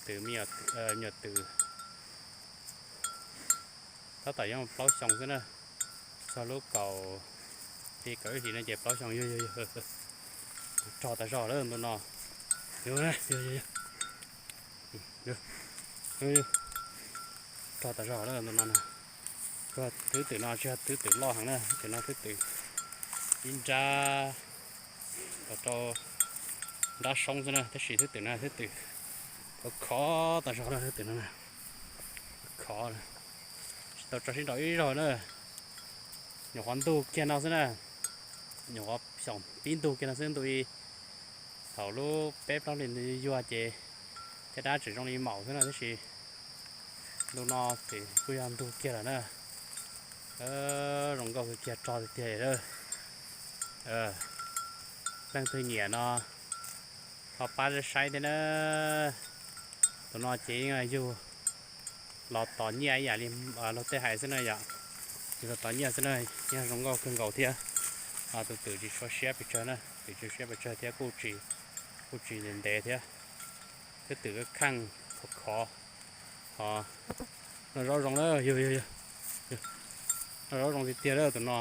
Twm me nyuam twm tab tom yeej plaub xyoo xwb na. Txog lub kaum hli kaum ib hlis no ces plaub xyoo yog, yog, rog tas zog lawm ntu no. Yog, yog, yog, rog tas zog lawm ntu no na. Thwb twm no tsis yog thwb twm loj heev na, twm no thwb twm ib nrab, rau nrab soob xwb na, tab sis thwb twm no thwb twm khov khov tas zog na, thwb twm no khov, tsis tau tso sib nraus ib zaug na. Nyuam qhuav ntug kiag no xwb na, nyuam qhuav xyaum pib ntug kiag no xwb, ntu i thaum lub peb plaub hlis yuag ces caj dab tseem zoo li maum xwb na, tab sis ntu no ces kuj yog ntug kiag lawm na. Zoo nkauj kawg kiag, rog tiag tiag li lawm. Leej twg nyiam no ho pab saib thiab na. Tus no ces yeej yug los tos nyiaj ib yam li luag tej hais xwb na yom. Yug los tos nyiaj xwb na, yeej zoo nkauj kawg nkaus thiab. Tus twm tsis tshua siab pes tsawg na, twm tsis tshua siab pes tsawg thiab kuj tsis, kuj tsis ntev ntev thiab. Twb twm kheej khov khov. Ho noj zaub zoo na, yog, yog, yog, noj zaub zoo tiag tiag lawm tus no.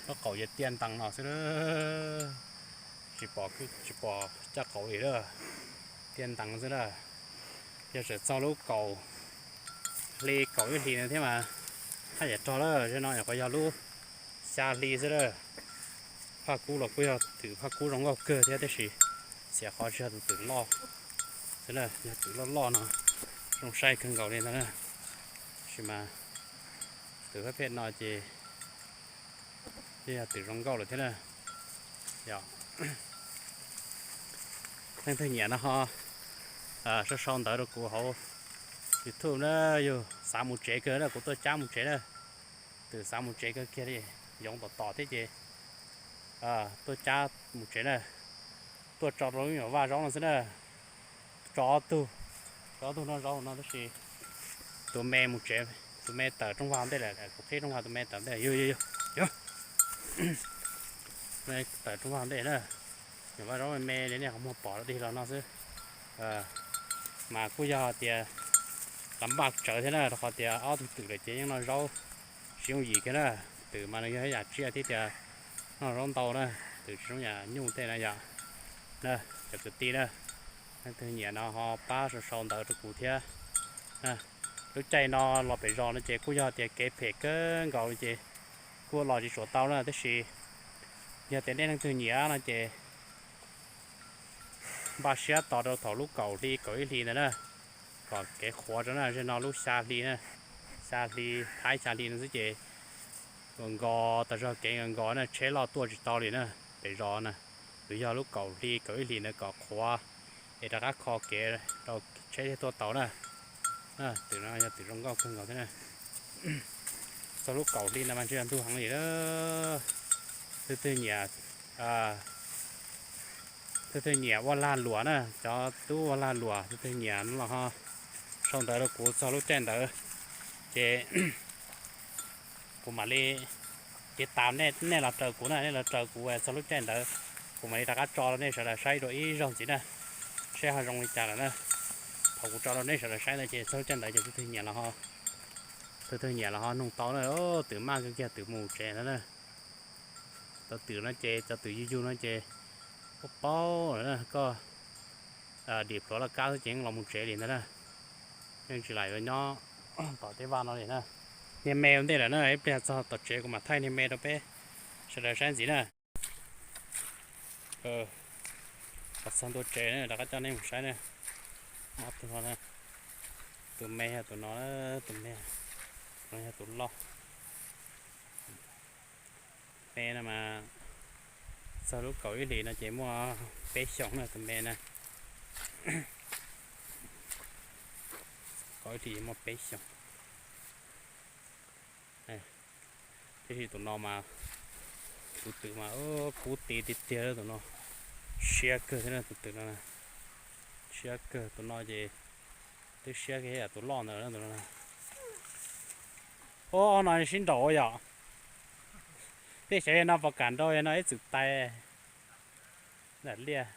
Lub qaum ces tiaj ntees no xwb, tsis pom, tsis pom caj qaum li lawm, tiaj ntees xwb na. Yog tseem txog lub kaum hli kaum ib hlis no thiab mas haj yam rog lawm, zem no nyuam qhuav yog lub xya hli xwb lawm. Phaj kub los kuj yog twm phaj kub zoo nkauj kawg thiab, tab sis xiam qhov tsis yog tus twm loj xwb na, yog twm loj loj no zoo saib kawg nkaus li ntag na. Tab sis mas twm phaj phem no ces yeej yog twm zoo nkauj lawm thiab na. Yog leej twg nyiam no ho sau sau ntawv rau kuv hauv YouTube na, yog xav mus tsev kawg na, kuv tuaj cab mus tsev na. Twm xav mus tsev kawg kiag li, yoov tom tom thiab ces tuaj cab mus tsev na. Tuaj tso rau lub nyuam vaj zaub no xwb na. Tso ob tug, tso ob tug noj zaub no tab sis tus me mus tsev, tus me tawm rooj vag ntej lawm, kuv qhib rooj vag tus me tawm ntej, yog, yog, yog, yog. Tawm rooj vag ntej na. Nyuam vaj zaub me me li nej qhov muag pom dog dig los no xwb. Mas kuj yog tias lam npaj tsawv thiab na, rau qhov tias ob tug twm lawm ces yeej noj zaub tsis yooj yim kiag na. Twm mas nws yog ib yam tsiaj thiab tias noj zaub ntau na, twm tsis zoo yam nyuj tej na yom. Na, cov kwv tij na, leej twg nyiam no ho pab sau sau ntawv rau kuv thiab. Lub caij no los pem zos no ces kuj yog tias kev phem kawg nkaus li ces kuj los tsis tshua tau na, tab sis yog tias nej leej twg nyiam no ces npaj siab tos rau thaum lub kaum hli kaum ib hli ntawd na, kom kev qhuav rau na, zem no lub xya hli na, xya hli, thaj xya hli no xwb ces nkos tas zog, kev nkos nkos na, tsheb loj tuaj tsis tau li na. Pem zos na, twb yog lub kaum hli kaum ib hlis ntawd kom qhuav es rov qab kho kev rau tsheb thiaj tuaj tau na. Twm no yog twm zoo nkauj kawg nkaus thiab na. Txog lub kaum hli no mas ntshe yog ntug heev li lawm. Tus twg nyiam, tus twg nyiam ua lag luam na, cov tub ua lag luam, tus twg nyiam no los ho sau ntawv rau kuv txog lub caij ntawd ces kuv mam li tiv tas nej, nej los raws kuv na, nej los raws kuv txog lub caij ntawd kuv mam li rov qab tso rau nej sawv daws saib dua ib zaug ntxiv na, seb ho zoo li cas lawm na. Thaum kuv tso rau nej sawv daws saib ntawd ces txog lub caij ntawd ces tus twg nyiam los ho, tus twg nyiam los ho nug tau na. Twm maj kawg kiag, twm mus tsev ntag na. Cov twm no ces, cov twm yug yug no ces paub paub lawm na, koj dim pluav laj kab xwb ces yeej los mus tsev li ntag na. Yeej tsis lam yuav nyob tom tej vaj no li na. Niag me ua ntej lawm na, ib pliag txog tom tsev kuv mam thaij niag me rau peb sawv daws saib ntxiv na. Txog ntua tsev na, rov qab coj nej mus saib na. Ob tug no, tus me yog tus no, tus me, tus no yog tus loj. Me no mas txog lub kaum ib hlis no ces muaj peb xyoos na tus me na. Kaum ib hlis muaj peb xyoos. Tiam sis tus no mas, tus twm mas kub ti tiag tiag, tus no siab kawg thiab tus twm no. Siab kawg, tus no ces twb siab kawg ib yam tus loj ntawd na tus no. Ob no sib nraum yom. Tej xyov yog no pom kam nrau yog no ib txwm tais. Liaj.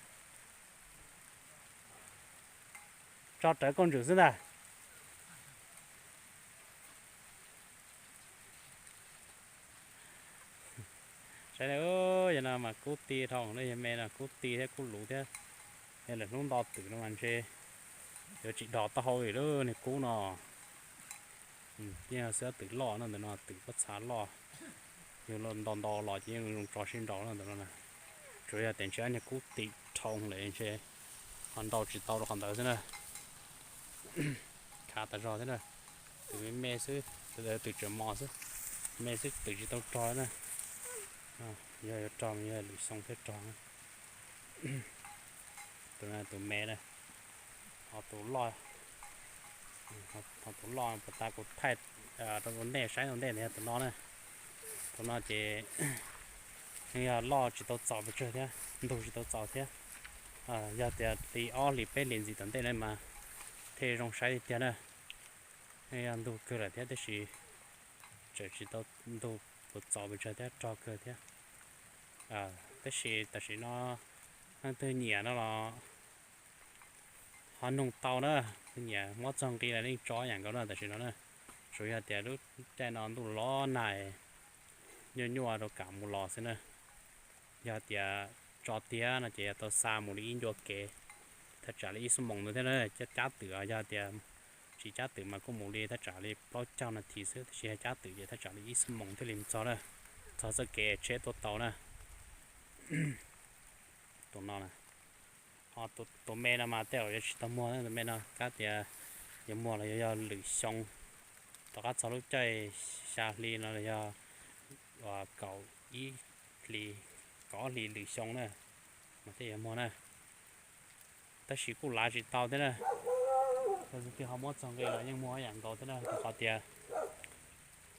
Tso rawv kauj ntswm xwb ntag. Saib na, yog no mas kub ti dhau ne, yog me no kub ti thiab kub luv thiab. Yog lwm hnub nto twm no mas ntshe yuav tsis dhos taub hau li lawm niag kub no. Yeej xwb twm loj no, ntawm no twm pob txha loj. Yog nto nto los ces yeej zoo tso sib nraus no ntawm no na. Tsuas yog tias ntshe ob niag kub ti dhau lawm ntshe ho nraus tsis tau rau qhov ntawd xwb na. Khav tas zog thiab na. Twm me me xwb, twm tseem mos xwb, me xwb twm tsis tau rog na. Yog yuav rog mas yog lwm xyoo thiaj rog. Tus no tus me na, ho tus loj, ho tus loj puas tas kuv thaij rau nej saib ua ntej ntawd yog tus no na. Tus no ces yeej yog loj tsis tau txaus pes tsawg thiab, ntug tsis tau txaus thiab. Yog tias hli ob hlis peb hlis ntxiv tom ntej na mas thiaj zoo saib tiag tiag na. Yeej yog ntug kawg lawm thiab tab sis tseem tsis tau ntug puas txaus pes tsawg thiab, rog kawg thiab. Tab sis tam sim no leej twg nyiam no los ho nug tau na, nyiam muab txog nqi los yeej tso ib yam nkaus na tam sim no na. Tsuas yog tias lub caij no ntuj los nag, nyuaj nyuaj rau kam mus los xwb na. Yog tias tso tiag no ces yuav tau xa mus li ib ncua kev, thaj tsam li ib xuab moos ntawd thiab na, cab cab twm. Yog tias tsis cab twm mas kuj mus li thaj tsam li plaub caug nas this xwb, tab sis yog cab twm ces thaj tsam li ib xuab moos thiaj li txog na, txog txoj kev tsheb tuaj tau na. Tus no, ho tus me no mas tej zaum yuav tsis tau muag, tus me no kab tias yuav muag los yuav yog lwm xyoo, tom qab txog lub caij xya hli no los yog kaum ib hli, kaum ob hlis lwm xyoo na, mas thiaj yuav muag na. Tab sis kuj lav tsis tau thiab na. Yog tus twg ho muab txog nqi los yeej muag ib yam nkaus thiab na, rau qhov tias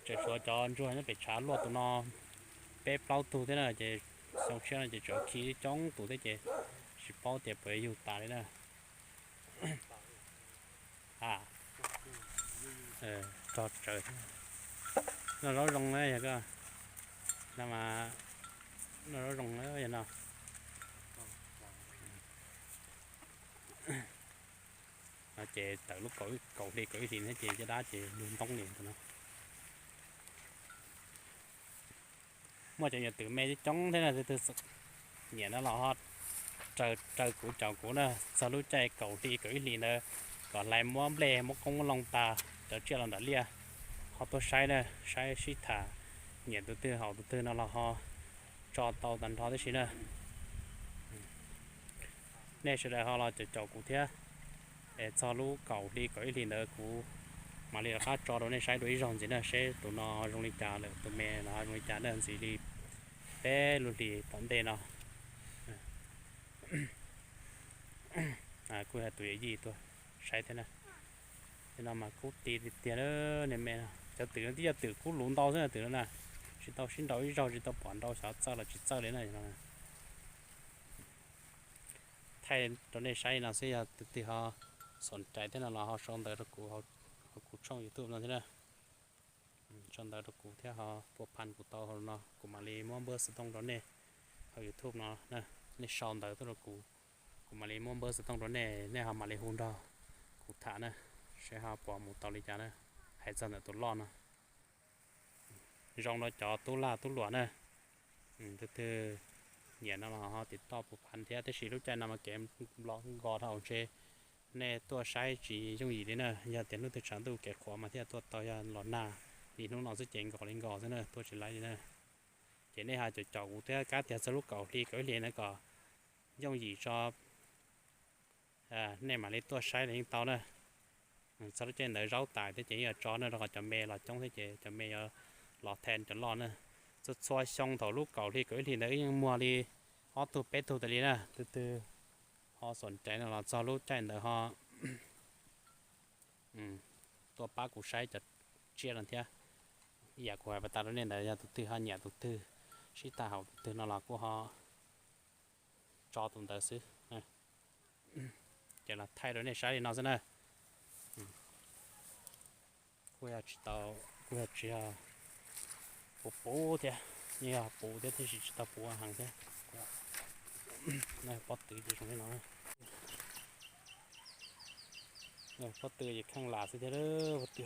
tseem tshuav cov ntsuag nyob pem tshav luaj tus no peb plaub tug thiab na, ces xyoo tshiab no ces tseem khi coob tus thiab ces tsis paub tias puas yug tas li na. Rog tsawv, noj zaub zoo na yog ko, no mas noj zaub zoo na yog no. No ces tawm lub kaum hli kaum ib hlis thiab ces caj dab ces lug ntoob li tus no. Muaj cov nyuam twm me coob thiab na, tus twg nyiam no los ho raws kuv caum kuv na, txog lub caij kaum hli kaum ib hlis ntawd kom hlais muab nplej muab qoob muab loo tas cov tsiaj los nram liaj, ho tuaj saib na, saib sib tham, nyiam tus twg haum tus twg no los ho tso tau tag nrho tib si na. Nej sawv daws ho los caum caum kuv thiab, es txog lub kaum hli kaum ib hlis ntawd kuv mam li rov qab tso rau nej saib dua ib zaug ntxiv na, seb tus no zoo li cas lawm, tus me no zoo li cas na, ntxiv li peb lub hlis tom ntej no. Kuj yog tus yawm yij tuaj saib thiab na. Tej no mas kub ti tiag tiag, niag me no. Cov twm no twb yog twm kub luv ntau xwb na, twm no na. Tsis tau sib nraus ib zaug, tsis tau pom nrau xyov txawj los tsis txawj li na. Thaij rau nej saib li no xwb, yog tus twg ho xom cai thiab no los ho sau ntawv rau kuv hauv kuv tshooj YouTube no thiab na. Sau ntawv rau kuv thiab ho pua phan kuv tau hauv no, kuv mam li muab npawb xov tooj rau nej hauv YouTube no na. Nej sau ntawv tuaj rau kuv, kuv mam li muab npawb xov tooj rau nej, nej ho mam li hu nrog kuv tham na, seb ho puas mus tau li cas na. Hais txog ntawm tus loj no, zoo rau cov tub lag tub luam na. Tus twg nyiam no los ho tiv toj pua phan thiab, tab sis lub caij no mas kev nplog nkos dhau ntshe nej tuaj saib tsis yooj yim li na. Yog tias hnub twg tshav ntuj kev qhuav mas thiaj tuaj tau, yog los nag li hnub no xwb ces nkos li nkos xwb na, tuaj tsis laib li na. Ces nej ho caum caum kuv thiab, kab tias txog lub kaum hli kaum ib hlis na kom yooj yim tso, nej mam li tuaj saib los yeej tau na. Txog lub caij ntawd zaub tas thiab ces yeej yuav tso na, rau qhov cov me los coob thiab ces cov me yuav los thee cov loj na. Txhua txhua xyoo thaum lub kaum hli kaum ib hlis ntawd wb yeej muag li ob tug peb tug tas li na. Tus twg ho xom cai no los txog lub caij ntawd ho tuaj pab kuv saib cov tsiaj no thiab. Ib yam kuv hais pas tas rau nej ntawd, yog tus twg ho nyiam tus twg, sib tham haum tus twg no los kuj ho tso tus ntawd xwb. Ces los thaij rau nej saib li no xwb na. Kuj yog tsis tau, kuj yog tsis yog puv puv thiab, yeej yog puv thiab tab sis tsis tau puv heev thiab. Pob tw ces zoo li no. Pob tw ces kheej lam xwb thiab, pob tw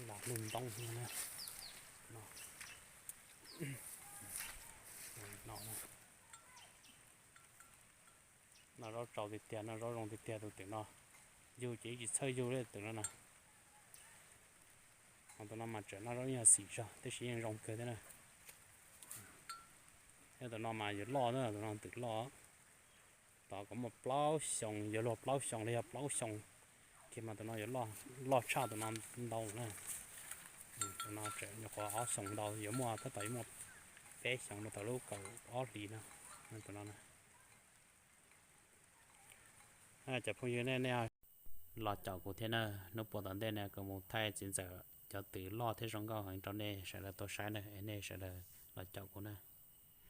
lam lug ntoo no. Noj zaub tsaus tiag tiag, noj zaub zoo tiag tiag tus twm no. Yug ces tsis txhawj yug li twm no na. Ho tus no mas tseem noj zaub yog xim zog tab sis yeej zoo kawg thiab na. Thiab tus no mas yuav loj na, tus no twm loj. Tod kuv muaj plaub xyoos, yuav luag plaub xyoos los yog plaub xyoos kiag mas tus no yuav loj tshaj tus no ntau na. Tus no tseem nyuam qhuav ob xyoos ntau, yuav muaj tab tom yuav muaj peb xyoos rau thaum lub kaum ob hlis no. Tus no na. Cov phooj ywg nej, nej los caum kuv thiab na, hnub puas tom ntej no kuv mus thaij txiv ntxawm cov twm loj thiab zoo nkauj heev rau nej sawv daws tau saib na, es nej sawv daws los caum kuv na.